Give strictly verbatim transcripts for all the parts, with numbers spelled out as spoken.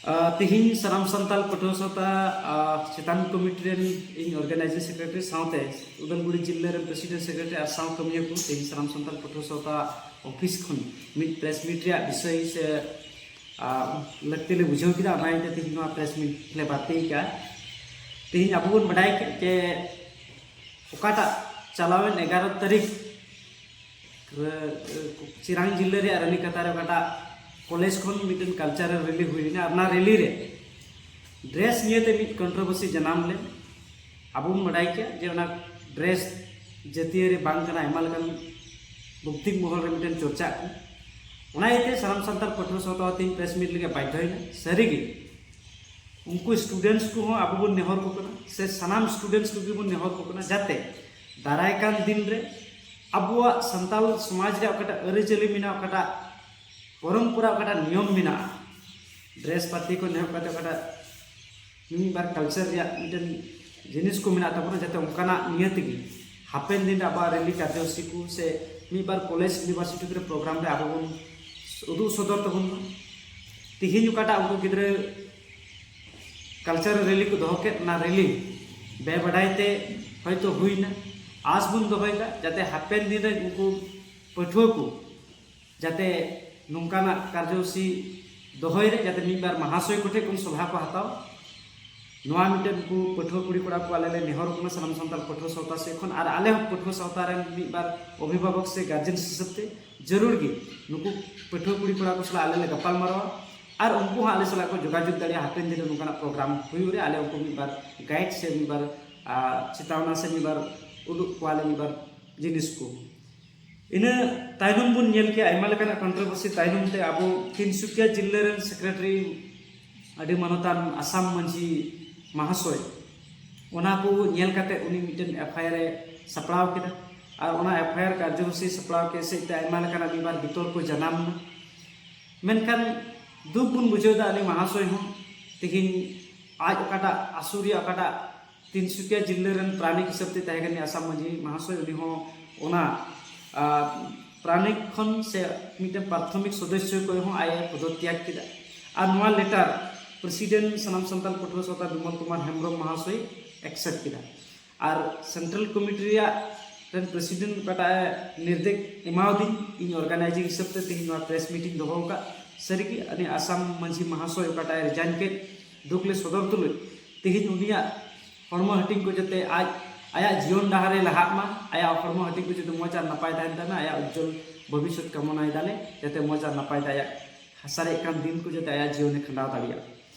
ᱛᱮᱦᱮᱧ ᱥᱟᱱᱟᱢ ᱥᱟᱱᱛᱟᱲ ᱯᱟᱹᱴᱷᱩᱣᱟᱹ ᱥᱟᱶᱛᱟ ᱪᱮᱛᱟᱱ ᱠᱚᱢᱤᱴᱤ ᱨᱮᱱ ᱤᱧ ᱚᱨᱜᱟᱱᱟᱭᱡᱤᱝ ᱥᱮᱠᱨᱮᱴᱟᱨᱤ ᱥᱟᱶᱛᱮ ᱩᱫᱟᱞᱜᱩᱲᱤ ᱡᱤᱞᱟᱹ ᱨᱮᱱ ᱯᱨᱮᱥᱤᱰᱮᱱᱴ ᱥᱮᱠᱨᱮᱴᱟᱨᱤ ᱟᱨ ᱥᱟᱶ ᱠᱟᱹᱢᱤᱭᱟᱹ ᱠᱚ ᱛᱮᱦᱮᱧ ᱥᱟᱱᱟᱢ ᱥᱟᱱᱛᱟᱲ ᱯᱟᱹᱴᱷᱩᱣᱟᱹ ᱥᱟᱶᱛᱟ ᱚᱯᱷᱤᱥ ᱠᱷᱚᱱ ᱢᱤᱫ ᱯᱨᱮᱥ ᱢᱤᱴ ᱨᱮᱭᱟᱜ ᱵᱤᱥᱚᱭ ᱥᱮ ᱞᱟᱹᱠᱛᱤ ᱞᱮ ᱵᱩᱡᱷᱟᱹᱣ ᱠᱮᱫᱟ᱾ ᱚᱱᱟ ᱤᱭᱟᱹᱛᱮ ᱛᱮᱦᱮᱧ ᱱᱚᱣᱟ ᱯᱨᱮᱥ ᱢᱤᱴ ᱞᱮ ᱵᱟᱨᱛᱤ ᱠᱟᱜᱼᱟ᱾ ᱛᱮᱦᱮᱧ ᱟᱵᱚ ᱵᱚᱱ ᱵᱟᱰᱟᱭ ᱠᱮᱫ ᱡᱮ ᱚᱠᱟᱴᱟᱜ ᱪᱟᱞᱟᱣᱮᱱ ᱮᱜᱟᱨᱚ ᱛᱟᱹᱨᱤᱠᱷ ᱨᱮ, ᱪᱤᱨᱟᱝ ᱡᱤᱞᱟᱹ ᱨᱮᱭᱟᱜ ᱨᱟᱹᱱᱤᱠᱟᱛᱟ ᱨᱮ ᱚᱠᱟᱴᱟᱜ ᱠᱚᱞᱮᱡᱽ ᱠᱷᱚᱱ ᱢᱤᱫᱴᱮᱱ ᱠᱟᱞᱪᱟᱨᱟᱞ ᱨᱮᱞᱤ ᱦᱩᱭ ᱞᱮᱱᱟ᱾ ᱟᱨ ᱚᱱᱟ ᱨᱮᱞᱤ ᱨᱮ ᱰᱨᱮᱥ ᱱᱤᱭᱮᱛᱮ ᱢᱤᱫ ᱠᱚᱱᱴᱨᱳᱵᱷᱟᱨᱥᱤ ᱡᱟᱱᱟᱢ ᱞᱮᱱ᱾ ᱟᱵᱚ ᱵᱚᱱ ᱵᱟᱰᱟᱭ ᱠᱮᱭᱟ ᱡᱮ ᱚᱱᱟ ᱰᱨᱮᱥ ᱡᱟᱹᱛᱤᱭᱟᱹᱨᱤ ᱵᱟᱝ ᱠᱟᱱᱟ, ᱟᱭᱢᱟ ᱞᱮᱠᱟᱱ ᱵᱷᱩᱠᱛᱤ ᱢᱚᱦᱚᱞ ᱨᱮ ᱢᱤᱫᱴᱮᱱ ᱪᱚᱨᱪᱟᱜ ᱠᱟᱱᱟ᱾ ᱚᱱᱟ ᱤᱭᱟᱹᱛᱮ ᱥᱟᱱᱟᱢ ᱥᱟᱱᱛᱟᱲ ᱯᱟᱹᱴᱷᱩᱣᱟᱹ ᱥᱟᱶᱛᱟ ᱛᱮᱦᱮᱧ ᱯᱨᱮᱥ ᱢᱤᱴ ᱞᱟᱹᱜᱤᱫ ᱵᱟᱫᱽᱫᱷᱚᱭᱮᱱᱟ᱾ ᱥᱟᱹᱨᱤᱜᱮ ᱩᱱᱠᱩ ᱥᱴᱩᱰᱮᱱᱴᱥ ᱠᱚᱦᱚᱸ ᱟᱵᱚ ᱵᱚᱱ ᱱᱮᱦᱚᱨ ᱠᱚ ᱠᱟᱱᱟ, ᱥᱮ ᱥᱟᱱᱟᱢ ᱥᱴᱩᱰᱮᱱᱴᱥ ᱠᱚᱜᱮ ᱵᱚᱱ ᱱᱮᱦᱚᱨ ᱠᱚ ᱠᱟᱱᱟ, ᱡᱟᱛᱮ ᱫᱟᱨᱟᱭ ᱠᱟᱱ ᱫᱤᱱ ᱨᱮ ᱟᱵᱚᱣᱟᱜ ᱥᱟᱱᱛᱟᱲ ᱥᱚᱢᱟᱡᱽ ᱨᱮᱭᱟᱜ ᱚᱠᱟᱴᱟᱜ ᱟᱹᱨᱤᱪᱟᱹᱞᱤ ᱢᱮᱱᱟᱜᱼᱟ, ᱚᱠᱟᱴᱟᱜ ᱯᱚᱨᱚᱢᱯᱚᱨᱟ, ᱚᱠᱟᱴᱟᱜ ᱱᱤᱭᱚᱢ ᱢᱮᱱᱟᱜᱼᱟ, ᱰᱨᱮᱥ ᱯᱟᱹᱛᱤ ᱠᱷᱚᱱ ᱮᱦᱚᱵ ᱠᱟᱛᱮ ᱚᱠᱟᱴᱟᱜ ᱢᱤᱫ ᱵᱟᱨ ᱠᱟᱞᱪᱟᱨ ᱨᱮᱭᱟᱜ ᱢᱤᱫᱴᱮᱱ ᱡᱤᱱᱤᱥ ᱠᱚ ᱢᱮᱱᱟᱜ ᱛᱟᱵᱚᱱᱟ, ᱡᱟᱛᱮ ᱚᱱᱠᱟᱱᱟᱜ ᱱᱤᱭᱟᱹ ᱛᱮᱜᱮ ᱦᱟᱯᱮᱱ ᱫᱤᱱ ᱨᱮ ᱟᱵᱚᱣᱟᱜ ᱨᱮᱞᱤ ᱠᱟᱨᱡᱚᱥᱩᱪᱤ ᱠᱚ ᱥᱮ ᱢᱤᱫ ᱵᱟᱨ ᱠᱚᱞᱮᱡᱽ ᱤᱭᱩᱱᱤᱵᱷᱟᱨᱥᱤᱴᱤ ᱠᱚᱨᱮ ᱯᱨᱳᱜᱨᱟᱢ ᱨᱮ ᱟᱵᱚ ᱵᱚᱱ ᱩᱫᱩᱜ ᱥᱚᱫᱚᱨ ᱛᱟᱵᱚᱱ ᱢᱟ᱾ ᱛᱤᱦᱤᱧ ᱚᱠᱟᱴᱟᱜ ᱩᱱᱠᱩ ᱜᱤᱫᱽᱨᱟᱹ ᱠᱟᱞᱪᱟᱨᱟᱞ ᱨᱮᱞᱤ ᱠᱚ ᱫᱚᱦᱚ ᱠᱮᱫ, ᱚᱱᱟ ᱨᱮᱞᱤ ᱵᱮᱵᱟᱰᱟᱭ ᱛᱮ ᱦᱚᱭᱛᱳ ᱦᱩᱭᱱᱟ᱾ ᱟᱸᱥ ᱵᱚᱱ ᱫᱚᱦᱚᱭᱮᱫᱟ ᱡᱟᱛᱮ ᱦᱟᱯᱮᱱ ᱫᱤᱱ ᱨᱮ ᱩᱱᱠᱩ ᱯᱟᱹᱴᱷᱩᱣᱟᱹ ᱠᱚ ᱡᱟᱛᱮ ᱱᱚᱝᱠᱟᱱᱟᱜ ᱠᱟᱨᱡᱚᱥᱩᱪᱤ ᱫᱚᱦᱚᱭ ᱨᱮ ᱡᱟᱛᱮ ᱢᱤᱫ ᱵᱟᱨ ᱢᱟᱦᱟᱥᱚᱭ ᱠᱚᱴᱷᱮᱱ ᱠᱷᱚᱱ ᱥᱚᱞᱦᱟ ᱠᱚ ᱦᱟᱛᱟᱣ᱾ ᱱᱚᱣᱟ ᱢᱤᱫᱴᱮᱱ ᱩᱱᱠᱩ ᱯᱟᱹᱴᱷᱩᱣᱟᱹ ᱠᱩᱲᱤ ᱠᱚᱲᱟ ᱠᱚ ᱟᱞᱮ ᱞᱮ ᱱᱮᱦᱚᱨ ᱠᱟᱱᱟ ᱥᱟᱱᱟᱢ ᱥᱟᱱᱛᱟᱲ ᱯᱟᱹᱴᱷᱩᱣᱟᱹ ᱥᱟᱶᱛᱟ ᱥᱮᱫ ᱠᱷᱚᱱ, ᱟᱨ ᱟᱞᱮ ᱦᱚᱸ ᱯᱟᱹᱴᱷᱩᱣᱟᱹ ᱥᱟᱶᱛᱟ ᱨᱮᱱ ᱢᱤᱫ ᱵᱟᱨ ᱚᱵᱷᱤᱵᱷᱟᱵᱚᱠ ᱥᱮ ᱜᱟᱨᱡᱮᱱ ᱦᱤᱥᱟᱹᱵ ᱛᱮ ᱡᱟᱹᱨᱩᱲ ᱜᱮ ᱱᱩᱠᱩ ᱯᱟᱹᱴᱷᱩᱣᱟᱹ ᱠᱩᱲᱤ ᱠᱚᱲᱟ ᱠᱚ ᱥᱟᱞᱟᱜ ᱟᱞᱮ ᱞᱮ ᱜᱟᱯᱟᱞ ᱢᱟᱨᱟᱣᱟ᱾ ᱟᱨ ᱩᱱᱠᱩ ᱦᱚᱸ ᱟᱞᱮ ᱥᱟᱞᱟᱜ ᱠᱚ ᱡᱳᱜᱟᱡᱳᱜᱽ ᱫᱟᱲᱮᱭᱟᱜᱼᱟ᱾ ᱦᱟᱯᱮᱱ ᱫᱤᱱ ᱨᱮ ᱱᱚᱝᱠᱟᱱᱟᱜ ᱯᱨᱳᱜᱨᱟᱢ ᱦᱩᱭᱩᱜ ᱨᱮ ᱟᱞᱮ ᱩᱱᱠᱩ ᱢᱤᱫ ᱵᱟᱨ ᱜᱟᱭᱤᱰ ᱥᱮ ᱢᱤᱫ ᱵᱟᱨ, ᱟᱨ, ᱪᱮᱛᱟᱣᱱᱟ ᱥᱮ ᱢᱤᱫ ᱵᱟᱨ ᱩᱫᱩᱜ ᱠᱚᱣᱟᱞᱮ ᱢᱤᱫ ᱵᱟᱨ ᱡᱤᱱᱤᱥ ᱠᱚ᱾ ᱤᱱᱟᱹ ᱛᱟᱭᱱᱚᱢ ᱵᱚᱱ ᱧᱮᱞ ᱠᱮᱭᱟ ᱟᱭᱢᱟ ᱞᱮᱠᱟᱱᱟᱜ ᱠᱚᱱᱴᱨᱳᱵᱷᱟᱨᱥᱤ ᱛᱟᱭᱱᱚᱢ ᱛᱮ ᱟᱵᱚ ᱛᱤᱱᱥᱩᱠᱤᱭᱟ ᱡᱤᱞᱟᱹ ᱨᱮᱱ ᱥᱮᱠᱨᱮᱴᱟᱨᱤ ᱟᱹᱰᱤ ᱢᱟᱱᱚᱛᱟᱱ ᱟᱥᱟᱢ ᱢᱟᱹᱡᱷᱤ ᱢᱟᱦᱟᱥᱚᱭ, ᱚᱱᱟ ᱠᱚ ᱧᱮᱞ ᱠᱟᱛᱮ ᱩᱱᱤ ᱢᱤᱫᱴᱮᱱ ᱮᱯᱷ ᱟᱭ ᱟᱨ ᱮ ᱥᱟᱯᱲᱟᱣ ᱠᱮᱫᱟ᱾ ᱟᱨ ᱚᱱᱟ ᱮᱯᱷ ᱟᱭ ᱟᱨ ᱠᱟᱨᱡᱚᱥᱩᱪᱤ ᱥᱟᱯᱲᱟᱣ ᱠᱮᱫ ᱥᱮᱫ ᱛᱮ ᱟᱭᱢᱟ ᱞᱮᱠᱟᱱᱟᱜ ᱢᱤᱫ ᱵᱟᱨ ᱵᱤᱛᱚᱨᱠᱚ ᱡᱟᱱᱟᱢ ᱮᱱᱟ᱾ ᱢᱮᱱᱠᱷᱟᱱ ᱫᱩᱠ ᱵᱚᱱ ᱵᱩᱡᱷᱟᱹᱣ ᱮᱫᱟ ᱩᱱᱤ ᱢᱟᱦᱟᱥᱚᱭ ᱦᱚᱸ ᱛᱮᱦᱮᱧ ᱟᱡ ᱚᱠᱟᱴᱟᱜ ᱟᱹᱥᱩᱞ ᱨᱮᱭᱟᱜ ᱚᱠᱟᱴᱟᱜ ᱛᱤᱱᱥᱩᱠᱤᱭᱟ ᱡᱤᱞᱟᱹ ᱨᱮᱱ ᱯᱨᱟᱱᱤᱠ ᱦᱤᱥᱟᱹᱵ ᱛᱮ ᱛᱟᱦᱮᱸ ᱠᱟᱱᱟ ᱟᱥᱟᱢ ᱢᱟᱹᱡᱷᱤ ᱢᱟᱦᱟᱥᱚᱭ, ᱩᱱᱤ ᱦᱚᱸ ᱚᱱᱟ, ᱟᱨ, ᱯᱨᱟᱱᱤᱠ ᱠᱷᱚᱱ ᱥᱮ ᱢᱤᱫᱴᱮᱱ ᱯᱨᱟᱛᱷᱚᱢᱤᱠ ᱥᱚᱫᱚᱥᱥᱚ ᱠᱷᱚᱱ ᱦᱚᱸ ᱟᱡ ᱮ ᱯᱚᱫᱚᱛᱭᱟᱜᱽ ᱠᱮᱫᱟ᱾ ᱟᱨ ᱱᱚᱣᱟ ᱞᱮᱴᱟᱨ ᱯᱨᱮᱥᱤᱰᱮᱱᱴ ᱥᱟᱱᱟᱢ ᱥᱟᱱᱛᱟᱲ ᱯᱟᱹᱴᱷᱩᱣᱟᱹ ᱥᱟᱶᱛᱟ ᱵᱤᱢᱚᱞ ᱠᱩᱢᱟᱨ ᱦᱮᱢᱵᱨᱚᱢ ᱢᱟᱦᱟᱥᱚᱭ ᱮᱠᱥᱮᱯᱴ ᱠᱮᱫᱟ᱾ ᱟᱨ ᱥᱮᱱᱴᱨᱟᱞ ᱠᱚᱢᱤᱴᱤ ᱨᱮᱭᱟᱜ ᱨᱮᱱ ᱯᱨᱮᱥᱤᱰᱮᱱᱴ ᱚᱠᱟᱴᱟᱜ ᱮ ᱱᱤᱨᱫᱮᱥ ᱮᱢᱟᱣᱫᱤᱧ ᱤᱧ ᱚᱨᱜᱟᱱᱟᱭᱡᱤᱝ ᱦᱤᱥᱟᱹᱵ ᱛᱮ ᱛᱮᱦᱮᱧ ᱱᱚᱣᱟ ᱯᱨᱮᱥ ᱢᱤᱴᱤᱝ ᱫᱚᱦᱚ ᱟᱠᱟᱫ᱾ ᱥᱟᱹᱨᱤᱜᱮ ᱩᱱᱤ ᱟᱥᱟᱢ ᱢᱟᱹᱡᱷᱤ ᱢᱟᱦᱟᱥᱚᱭ ᱚᱠᱟᱴᱟᱜ ᱮ ᱨᱤᱡᱟᱭᱤᱱ ᱠᱮᱫ, ᱫᱩᱠ ᱞᱮ ᱥᱚᱫᱚᱨ ᱛᱩᱞᱩᱡ ᱛᱮᱦᱮᱧ ᱩᱱᱤᱭᱟᱜ ᱦᱚᱲᱢᱚ ᱦᱟᱹᱴᱤᱧ ᱠᱚ ᱡᱟᱛᱮ ᱟᱡ ᱟᱭᱟᱜ ᱡᱤᱭᱚᱱ ᱰᱟᱦᱟᱨ ᱮ ᱞᱟᱦᱟᱜ ᱢᱟ, ᱟᱭᱟᱜ ᱦᱚᱲᱢᱚ ᱦᱟᱹᱴᱤᱧ ᱠᱚ ᱡᱟᱛᱮ ᱢᱚᱡᱽ ᱟᱨ ᱱᱟᱯᱟᱭ ᱛᱟᱦᱮᱱ ᱛᱟᱭ ᱢᱟ, ᱟᱭᱟᱜ ᱩᱡᱡᱚᱞ ᱵᱷᱚᱵᱤᱥᱥᱚᱛ ᱠᱟᱢᱚᱱᱟᱭ ᱫᱟᱞᱮ ᱡᱟᱛᱮ ᱢᱚᱡᱽ ᱟᱨ ᱱᱟᱯᱟᱭ ᱛᱮ ᱟᱭᱟᱜ ᱥᱟᱨᱮᱡ ᱠᱟᱱ ᱫᱤᱱ ᱠᱚ ᱡᱟᱛᱮ ᱟᱭᱟᱜ ᱡᱤᱭᱚᱱᱮ ᱠᱷᱟᱸᱰᱟᱣ ᱫᱟᱲᱮᱭᱟᱜ᱾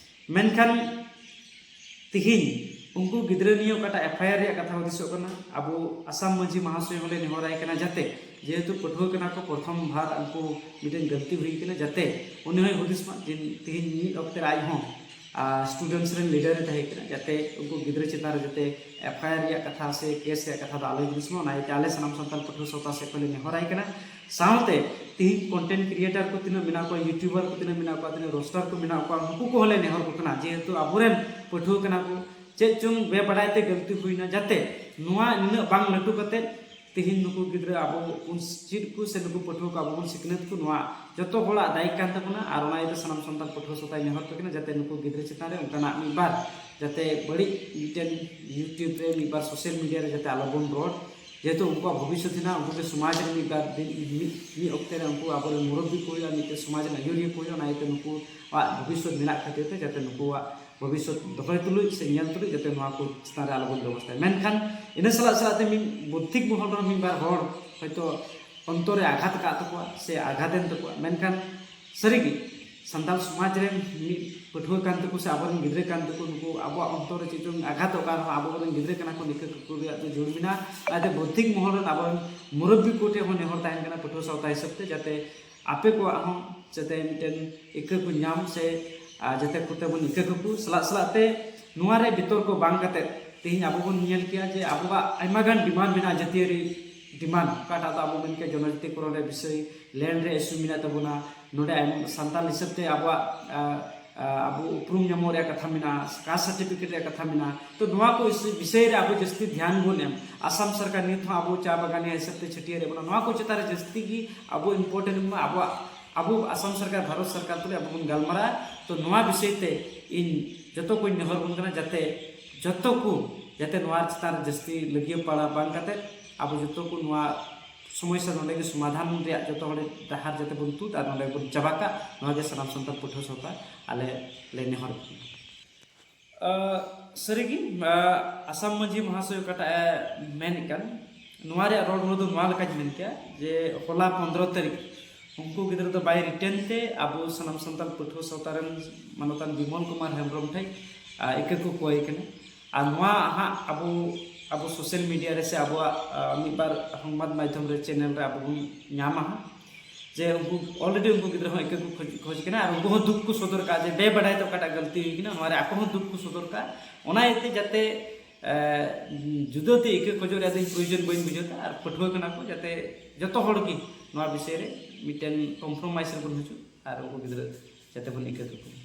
ᱢᱮᱱᱠᱷᱟᱱ ᱛᱤᱦᱤᱧ ᱩᱱᱠᱩ ᱜᱤᱫᱽᱨᱟᱹ ᱱᱤᱭᱮ ᱚᱠᱟᱴᱟᱜ ᱮᱯᱷ ᱟᱭ ᱟᱨ ᱨᱮᱭᱟᱜ ᱠᱟᱛᱷᱟ ᱦᱩᱫᱤᱥᱚᱜ ᱠᱟᱱᱟ, ᱟᱵᱚ ᱟᱥᱟᱢ ᱢᱟᱹᱡᱷᱤ ᱢᱟᱦᱟᱥᱚᱭ ᱦᱚᱸᱞᱮ ᱱᱮᱦᱚᱨᱟᱭ ᱠᱟᱱᱟ ᱡᱟᱛᱮ, ᱡᱮᱦᱮᱛᱩ ᱯᱟᱹᱴᱷᱩᱣᱟᱹ ᱠᱟᱱᱟ ᱠᱚ, ᱯᱨᱚᱛᱷᱚᱢ ᱵᱷᱟᱨ ᱩᱱᱠᱩ ᱢᱤᱫᱴᱮᱱ ᱜᱟᱹᱞᱛᱤ ᱦᱩᱭ ᱠᱟᱱᱟ, ᱡᱟᱛᱮ ᱩᱱᱤ ᱦᱚᱸᱭ ᱦᱩᱫᱤᱥ ᱢᱟ ᱡᱮ ᱛᱤᱦᱤᱧ ᱢᱤᱫ ᱚᱠᱛᱮ ᱨᱮ ᱟᱡ ᱦᱚᱸ ᱥᱴᱩᱰᱮᱱᱴᱥ ᱨᱮᱱ ᱞᱤᱰᱟᱨ ᱮ ᱛᱟᱦᱮᱸ ᱠᱟᱱᱟ, ᱡᱟᱛᱮ ᱩᱱᱠᱩ ᱜᱤᱫᱽᱨᱟᱹ ᱪᱮᱛᱟᱱ ᱨᱮ ᱡᱟᱛᱮ ᱮᱯᱷ ᱟᱭ ᱟᱨ ᱨᱮᱭᱟᱜ ᱠᱟᱛᱷᱟ ᱥᱮ ᱠᱮᱥ ᱨᱮᱭᱟᱜ ᱠᱟᱛᱷᱟ ᱫᱚ ᱟᱞᱚᱭ ᱦᱩᱫᱤᱥ ᱢᱟ᱾ ᱚᱱᱟ ᱤᱭᱟᱹᱛᱮ ᱟᱞᱮ ᱥᱟᱱᱟᱢ ᱥᱟᱱᱛᱟᱲ ᱯᱟᱹᱴᱷᱩᱣᱟᱹ ᱥᱟᱶᱛᱟ ᱥᱮᱫ ᱠᱷᱚᱱ ᱞᱮ ᱱᱮᱦᱚᱨᱟᱭ ᱠᱟᱱᱟ᱾ ᱥᱟᱶᱛᱮ ᱛᱤᱦᱤᱧ ᱠᱚᱱᱴᱮᱱᱴ ᱠᱨᱤᱭᱮᱴᱟᱨ ᱠᱚ ᱛᱤᱱᱟᱹᱜ ᱢᱮᱱᱟᱜ ᱠᱚᱣᱟ, ᱭᱩᱴᱩᱵᱟᱨ ᱠᱚ ᱛᱤᱱᱟᱹᱜ ᱢᱮᱱᱟᱜ ᱠᱚᱣᱟ, ᱛᱤᱱᱟᱹᱜ ᱨᱳᱥᱴᱟᱨ ᱠᱚ ᱢᱮᱱᱟᱜ ᱠᱚᱣᱟ, ᱩᱱᱠᱩ ᱠᱚᱦᱚᱸ ᱞᱮ ᱱᱮᱦᱚᱨ ᱠᱚ ᱠᱟᱱᱟ, ᱡᱮᱦᱮᱛᱩ ᱟᱵᱚᱨᱮᱱ ᱯᱟᱹᱴᱷᱩᱣᱟᱹ ᱠᱟᱱᱟ ᱠᱚ, ᱪᱮᱫ ᱪᱚᱝ ᱵᱮᱵᱟᱰᱟᱭ ᱛᱮ ᱜᱟᱹᱞᱛᱤ ᱦᱩᱭᱱᱟ, ᱡᱟᱛᱮ ᱱᱚᱣᱟ ᱱᱤᱱᱟᱹᱜ ᱵᱟᱝ ᱞᱟᱹᱴᱩ ᱠᱟᱛᱮ ᱛᱤᱦᱤᱧ ᱱᱩᱠᱩ ᱜᱤᱫᱽᱨᱟᱹ ᱟᱵᱚ ᱵᱚᱱ ᱪᱮᱫ ᱠᱚ ᱥᱮ ᱱᱩᱠᱩ ᱯᱟᱹᱴᱷᱩᱣᱟᱹ ᱠᱚ ᱟᱵᱚ ᱵᱚᱱ ᱥᱤᱠᱷᱱᱟᱹᱛ ᱠᱚ, ᱱᱚᱣᱟ ᱡᱚᱛᱚ ᱦᱚᱲᱟᱜ ᱫᱟᱭ ᱠᱟᱱ ᱛᱟᱵᱚᱱᱟ᱾ ᱟᱨ ᱚᱱᱟ ᱤᱭᱟᱹᱛᱮ ᱥᱟᱱᱟᱢ ᱥᱟᱱᱛᱟᱲ ᱯᱟᱹᱴᱷᱩᱣᱟᱹ ᱥᱟᱶᱛᱟᱧ ᱱᱮᱦᱚᱨ ᱟᱯᱮ ᱠᱟᱱᱟ, ᱡᱟᱛᱮ ᱱᱩᱠᱩ ᱜᱤᱫᱽᱨᱟᱹ ᱪᱮᱛᱟᱱ ᱨᱮ ᱚᱱᱠᱟᱱᱟᱜ ᱢᱤᱫ ᱵᱟᱨ ᱡᱟᱛᱮ ᱵᱟᱹᱲᱤᱡ ᱢᱤᱫᱴᱮᱱ ᱭᱩᱴᱩᱵᱽ ᱨᱮ, ᱢᱤᱫ ᱵᱟᱨ ᱥᱳᱥᱟᱞ ᱢᱤᱰᱤᱭᱟ ᱨᱮ ᱡᱟᱛᱮ ᱟᱞᱚᱵᱚᱱ ᱨᱚᱲ, ᱡᱮᱦᱮᱛᱩ ᱩᱱᱠᱩᱣᱟᱜ ᱵᱷᱚᱵᱤᱥᱥᱚᱛ ᱦᱮᱱᱟᱜᱼᱟ, ᱩᱱᱠᱩ ᱜᱮ ᱥᱚᱢᱟᱡᱽ ᱨᱮ ᱢᱤᱫ ᱵᱟᱨ ᱫᱤᱱ ᱢᱤᱫ, ᱢᱤᱫ ᱚᱠᱛᱮ ᱨᱮ ᱩᱱᱠᱩ ᱟᱵᱚᱨᱮᱱ ᱢᱩᱨᱚᱵᱵᱤ ᱠᱚ ᱦᱩᱭᱩᱜᱼᱟ, ᱢᱤᱫᱴᱮᱱ ᱥᱚᱢᱟᱡᱽ ᱨᱮᱱ ᱟᱹᱭᱩᱨᱤᱭᱟᱹ ᱠᱚ ᱦᱩᱭᱩᱜᱼᱟ᱾ ᱚᱱᱟ ᱤᱭᱟᱹᱛᱮ ᱱᱩᱠᱩᱣᱟᱜ ᱵᱷᱚᱵᱤᱥᱥᱚᱛ ᱢᱮᱱᱟᱜ ᱠᱷᱟᱹᱛᱤᱨ ᱛᱮ ᱡᱟᱛᱮ ᱱᱩᱠᱩᱣᱟᱜ ᱵᱷᱚᱵᱤᱥᱥᱚᱛ ᱫᱚᱦᱚᱭ ᱛᱩᱞᱩᱡ ᱥᱮ ᱧᱮᱞ ᱛᱩᱞᱩᱡ ᱡᱟᱛᱮ ᱱᱚᱣᱟ ᱠᱚ ᱪᱮᱛᱟᱱ ᱨᱮ ᱟᱞᱚᱵᱚᱱ ᱵᱮᱵᱚᱥᱛᱷᱟᱭ᱾ ᱢᱮᱱᱠᱷᱟᱱ ᱤᱱᱟᱹ ᱥᱟᱞᱟᱜ ᱥᱟᱞᱟᱜ ᱛᱮ ᱢᱤᱫ ᱵᱳᱫᱽᱫᱷᱤᱠ ᱢᱚᱦᱚᱞ ᱨᱮᱦᱚᱸ ᱢᱤᱫ ᱵᱟᱨ ᱦᱚᱲ ᱦᱚᱭᱛᱳ ᱚᱱᱛᱚᱨ ᱨᱮ ᱟᱜᱷᱟᱛ ᱟᱠᱟᱫ ᱛᱟᱠᱚᱣᱟ ᱥᱮ ᱟᱜᱷᱟᱛ ᱮᱱ ᱛᱟᱠᱚᱣᱟ, ᱢᱮᱱᱠᱷᱟᱱ ᱥᱟᱹᱨᱤᱜᱮ ᱥᱟᱱᱛᱟᱲ ᱥᱚᱢᱟᱡᱽ ᱨᱮᱱ ᱢᱤᱫ ᱯᱟᱹᱴᱷᱩᱣᱟᱹ ᱠᱟᱱ ᱛᱟᱠᱚ ᱥᱮ ᱟᱵᱚᱨᱮᱱ ᱜᱤᱫᱽᱨᱟᱹ ᱠᱟᱱ ᱛᱟᱠᱚ, ᱱᱩᱠᱩ ᱟᱵᱚᱣᱟᱜ ᱚᱱᱛᱚᱨ ᱨᱮ ᱪᱮᱫ ᱪᱚᱝ ᱟᱜᱷᱟᱛᱚᱜ ᱠᱟᱱ ᱨᱮᱦᱚᱸ, ᱟᱵᱚᱨᱮᱱ ᱜᱤᱫᱽᱨᱟᱹ ᱠᱟᱱᱟ ᱠᱚ, ᱱᱤᱠᱟᱹ ᱠᱟᱠᱚ ᱨᱮᱭᱟᱜ ᱫᱚ ᱡᱳᱨ ᱢᱮᱱᱟᱜᱼᱟ᱾ ᱚᱱᱟᱛᱮ ᱵᱳᱫᱽᱫᱷᱤᱠ ᱢᱚᱦᱚᱞ ᱨᱮᱱ ᱟᱵᱚᱨᱮᱱ ᱢᱩᱨᱚᱵᱵᱤ ᱠᱚ ᱴᱷᱮᱱ ᱦᱚᱸ ᱱᱮᱦᱚᱨ ᱛᱟᱦᱮᱱ ᱠᱟᱱᱟ ᱯᱟᱹᱴᱷᱩᱣᱟᱹ ᱥᱟᱶᱛᱟ ᱦᱤᱥᱟᱹᱵ ᱛᱮ, ᱡᱟᱛᱮ ᱟᱯᱮ ᱠᱚᱣᱟᱜ ᱦᱚᱸ ᱡᱟᱛᱮ ᱢᱤᱫᱴᱮᱱ ᱤᱠᱟᱹ ᱠᱚ ᱧᱟᱢ ᱥᱮ, ᱟᱨ ᱡᱟᱛᱮ ᱠᱚᱛᱮ ᱵᱚᱱ ᱤᱠᱟᱹ ᱠᱟᱠᱚ ᱥᱟᱞᱟᱜ ᱥᱟᱞᱟᱜ ᱛᱮ ᱱᱚᱣᱟ ᱨᱮ ᱵᱤᱛᱚᱨᱠᱚ ᱵᱟᱝ ᱠᱟᱛᱮ ᱛᱮᱦᱮᱧ ᱟᱵᱚ ᱵᱚᱱ ᱧᱮᱞ ᱠᱮᱭᱟ ᱡᱮ ᱟᱵᱚᱣᱟᱜ ᱟᱭᱢᱟ ᱜᱟᱱ ᱰᱤᱢᱟᱱᱰ ᱢᱮᱱᱟᱜᱼᱟ, ᱡᱟᱹᱛᱤᱭᱟᱹᱨᱤ ᱰᱤᱢᱟᱱᱰ, ᱚᱠᱟᱴᱟᱜ ᱫᱚ ᱟᱵᱚ ᱢᱮᱱ ᱠᱮᱭᱟ ᱡᱚᱱᱚᱡᱟᱛᱤ ᱠᱚᱨᱚᱱ ᱨᱮ ᱵᱤᱥᱚᱭ, ᱞᱮᱱᱰ ᱨᱮ ᱤᱥᱩ ᱢᱮᱱᱟᱜ ᱛᱟᱵᱚᱱᱟ, ᱱᱚᱰᱮ ᱟᱭᱢᱟ ᱥᱟᱱᱛᱟᱲ ᱦᱤᱥᱟᱹᱵ ᱛᱮ ᱟᱵᱚᱣᱟᱜ, ᱟ, ᱟ, ᱟᱵᱚ ᱩᱯᱨᱩᱢ ᱧᱟᱢᱚᱜ ᱨᱮᱭᱟᱜ ᱠᱟᱛᱷᱟ ᱢᱮᱱᱟᱜᱼᱟ, ᱠᱟᱥᱴ ᱥᱟᱨᱴᱤᱯᱷᱤᱠᱮᱴ ᱨᱮᱭᱟᱜ ᱠᱟᱛᱷᱟ ᱢᱮᱱᱟᱜᱼᱟ᱾ ᱛᱚ ᱱᱚᱣᱟ ᱠᱚ ᱤᱥᱩ ᱵᱤᱥᱚᱭ ᱨᱮ ᱟᱵᱚ ᱡᱟᱹᱥᱛᱤ ᱫᱷᱮᱭᱟᱱ ᱵᱚᱱ ᱮᱢ, ᱟᱥᱟᱢ ᱥᱚᱨᱠᱟᱨ ᱱᱤᱛ ᱦᱚᱸ ᱟᱵᱚ ᱪᱟ ᱵᱟᱜᱟᱱᱤᱭᱟᱹ ᱦᱤᱥᱟᱹᱵ ᱛᱮ ᱪᱷᱟᱹᱴᱭᱟᱹᱨ ᱮᱫ ᱵᱚᱱᱟ, ᱱᱚᱣᱟ ᱠᱚ ᱪᱮᱛᱟᱱ ᱨᱮ ᱡᱟᱹᱥᱛᱤ ᱜᱮ ᱟᱵᱚ ᱤᱢᱯᱚᱨᱴᱮᱱᱴ ᱮᱢ ᱢᱟ᱾ ᱟᱵᱚᱣᱟᱜ, ᱟᱵᱚ ᱟᱥᱟᱢ ᱥᱚᱨᱠᱟᱨ, ᱵᱷᱟᱨᱚᱛ ᱥᱚᱨᱠᱟᱨ ᱛᱩᱞᱩᱡ ᱟᱵᱚ ᱵᱚᱱ ᱜᱟᱞᱢᱟᱨᱟᱜᱼᱟ, ᱛᱚ ᱱᱚᱣᱟ ᱵᱤᱥᱚᱭ ᱛᱮ ᱤᱧ ᱡᱚᱛᱚ ᱠᱚᱧ ᱱᱮᱦᱚᱨ ᱵᱚᱱ ᱠᱟᱱᱟ, ᱡᱟᱛᱮ ᱡᱚᱛᱚ ᱠᱚ ᱡᱟᱛᱮ ᱱᱚᱣᱟ ᱪᱮᱛᱟᱱ ᱨᱮ ᱡᱟᱹᱥᱛᱤ ᱞᱟᱹᱜᱤᱭᱟᱹ ᱯᱟᱲᱟ ᱵᱟᱝ ᱠᱟᱛᱮ ᱟᱵᱚ ᱡᱚᱛᱚ ᱠᱚ ᱱᱚᱣᱟ ᱥᱚᱢᱚᱥᱥᱟ ᱱᱚᱰᱮ ᱜᱮ ᱥᱚᱢᱟᱫᱷᱟᱱ ᱨᱮᱭᱟᱜ ᱡᱚᱛᱚ ᱦᱚᱲ ᱰᱟᱦᱟᱨ ᱡᱟᱛᱮ ᱵᱚᱱ ᱛᱩᱫ ᱟᱨ ᱱᱚᱰᱮ ᱵᱚᱱ ᱪᱟᱵᱟ ᱠᱟᱜ, ᱱᱚᱣᱟ ᱜᱮ ᱥᱟᱱᱟᱢ ᱥᱟᱱᱛᱟᱲ ᱯᱟᱹᱴᱷᱩᱣᱟᱹ ᱥᱟᱶᱛᱟ ᱟᱞᱮ ᱞᱮ ᱱᱮᱦᱚᱨ ᱠᱟᱱᱟ᱾ ᱟᱸ, ᱥᱟᱹᱨᱤᱜᱮ, ᱟᱸ, ᱟᱥᱟᱢ ᱢᱟᱹᱡᱷᱤ ᱢᱚᱦᱟᱥᱚᱭ ᱚᱠᱟᱴᱟᱜ ᱮ ᱢᱮᱱᱮᱫ ᱠᱟᱱ, ᱱᱚᱣᱟ ᱨᱮᱭᱟᱜ ᱨᱚᱲ ᱨᱚᱲ ᱫᱚ ᱱᱚᱣᱟ ᱞᱮᱠᱟᱧ ᱢᱮᱱ ᱠᱮᱭᱟ ᱡᱮ ᱦᱚᱞᱟ ᱯᱚᱱᱫᱽᱨᱚ ᱛᱟᱹᱨᱤᱠᱷ ᱩᱱᱠᱩ ᱜᱤᱫᱽᱨᱟᱹ ᱫᱚ by written ᱛᱮ ᱟᱵᱚ ᱥᱟᱱᱟᱢ ᱥᱟᱱᱛᱟᱲ ᱯᱟᱹᱴᱷᱩᱣᱟᱹ ᱥᱟᱶᱛᱟ ᱨᱮᱱ ᱢᱟᱱᱚᱛᱟᱱ ᱵᱤᱢᱚᱞ ᱠᱩᱢᱟᱨ ᱦᱮᱢᱵᱨᱚᱢ ᱴᱷᱮᱱ, ᱟᱸ, ᱤᱠᱟᱹ ᱠᱚ ᱠᱚᱭ ᱠᱟᱱᱟ᱾ ᱟᱨ ᱱᱚᱣᱟ ᱦᱟᱸᱜ ᱟᱵᱚ, ᱟᱵᱚ social media ᱨᱮ ᱥᱮ ᱟᱵᱚᱣᱟᱜ, ᱟᱸ, ᱢᱤᱫ ᱵᱟᱨ ᱥᱚᱝᱵᱟᱫ ᱢᱟᱫᱽᱫᱷᱚᱢ ᱨᱮ, channel ᱨᱮ ᱟᱵᱚ ᱵᱚᱱ ᱧᱟᱢᱟ ᱦᱟᱸᱜ᱾ ᱡᱮ ᱩᱱᱠᱩ already ᱩᱱᱠᱩ ᱜᱤᱫᱽᱨᱟᱹ ᱦᱚᱸ ᱤᱠᱟᱹ ᱠᱚ ᱠᱷᱚᱡᱽ, ᱠᱷᱚᱡᱽ ᱠᱟᱱᱟ ᱟᱨ ᱩᱱᱠᱩ ᱦᱚᱸ ᱫᱩᱠ ᱠᱚ ᱥᱚᱫᱚᱨ ᱠᱟᱜᱼᱟ ᱡᱮ ᱵᱮᱵᱟᱰᱟᱭ ᱛᱮ ᱚᱠᱟᱴᱟᱜ ᱜᱟᱹᱞᱛᱤ ᱦᱩᱭ ᱠᱟᱱᱟ, ᱱᱚᱣᱟ ᱨᱮ ᱟᱠᱚ ᱦᱚᱸ ᱫᱩᱠ ᱠᱚ ᱥᱚᱫᱚᱨ ᱠᱟᱜᱼᱟ᱾ ᱚᱱᱟ ᱤᱭᱟᱹᱛᱮ ᱡᱟᱛᱮ, ᱮ, ᱡᱩᱫᱟᱹ ᱛᱮ ᱤᱠᱟᱹ ᱠᱷᱚᱡᱚᱜ ᱨᱮᱭᱟᱜ ᱫᱚ ᱤᱧ ᱯᱨᱚᱭᱳᱡᱚᱱ ᱵᱟᱹᱧ ᱵᱩᱡᱷᱟᱹᱣ ᱫᱟ᱾ ᱟᱨ ᱯᱟᱹᱴᱷᱩᱣᱟᱹ ᱠᱟᱱᱟ ᱠᱚ, ᱡᱟᱛᱮ ᱡᱚᱛᱚ ᱦᱚᱲ ᱜᱮ ᱱᱚᱣᱟ ᱵᱤᱥᱚᱭ ᱨᱮ ᱢᱤᱫᱴᱮᱱ compromise ᱨᱮᱵᱚᱱ ᱦᱤᱡᱩᱜ ᱟᱨ ᱩᱱᱠᱩ ᱜᱤᱫᱽᱨᱟᱹ ᱡᱟᱛᱮ ᱵᱚᱱ ᱤᱠᱟᱹ ᱠᱟᱠᱚ᱾